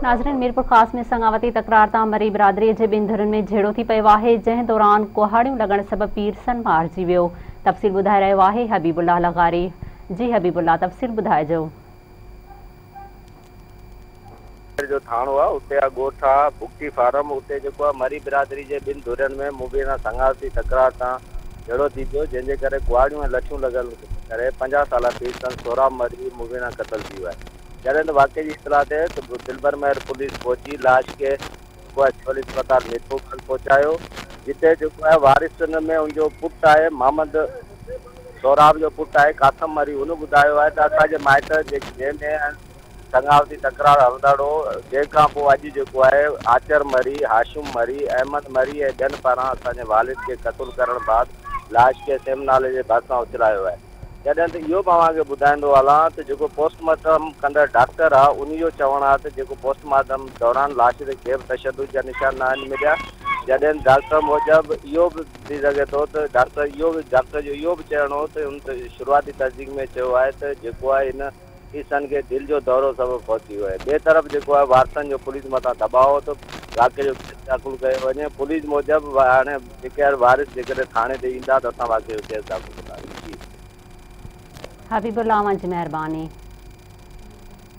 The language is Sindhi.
ناظرين ميرپورخاص ۾ سڱاوتي تڪرار تان مري برادري جي ٻن ڌرين ۾ جهيڙو ٿي پيو آهي جنهن دوران ڪهاڙيون لڳڻ سبب پيرسن مارجي ويو تفصيل ٻڌائي رهيو آهي حبيب الله لغاري جي حبيب الله تفصيل ٻڌائجو. جو ٿاڻو آ اتي آ ڳوٺ آ بگٽي فارم اتي جيڪو آ مري برادري جي ٻن ڌرين ۾ مبينا سڱاوتي تڪرار تان جهيڙو ٿي پيو جنهن جي ڪري ڪهاڙيون ۽ لٺيون لڳل ڪري 50 سالا پيرسن سهراب مري مبينا قتل ٿي ويو آهي جڏهن ته واقعي جي اطلاع تي دلبر مهر پوليس پهچي لاش کي جيڪو آهي سول اسپتال ميرپورخاص پهچايو جتي جيڪو آهي وارثن ۾ ان جو پٽ آهي محمد سهراب جو پٽ آهي قاسم مري ان ٻڌايو آهي ته اسان جي مائٽ جنهن ۾ سڱاوتي تڪرار هلندڙ هو، جنهن کان پوء اڄ جيڪو آهي آچر مري، هاشم مري، احمد مري ۽ ٻين پاران اسان جي والد کي قتل ڪرڻ بعد لاش کي سيم نالي جي ڀرسان اڇلايو آهي. جڏهن ته اهو به اوهان کي ٻڌائيندو هلان ته جيڪو پوسٽ مارٽم ڪندڙ ڊاڪٽر آهي انهي جو چوڻ آهي ته جيڪو پوسٽ مارٽم دوران لاش تي ڪي به تشدد جا نشان ناهن مليا جڏهن ڊاڪٽر موجب اهو به ٿي سگهي ٿو ته ڊاڪٽر اهو به ڊاڪٽر جو اهو به چوڻ هو ته ان شروعاتي تصديق ۾ چيو آهي ته جيڪو آهي هن پيرسن کي دل جو دورو سبب فوت ٿي ويو آهي. ٻئي طرف جيڪو آهي وارثن جو پوليس مٿان دٻاء هو ته واقعي جو ڪيس داخل ڪيو وڃي. پوليس موجب هاڻي جيڪي وارث جيڪڏهن ٿاڻي تي ايندا ته اسان واقعي جو ڪيس داخل ڪنداسين. جي. حبيب الله اوهان جي مهرباني.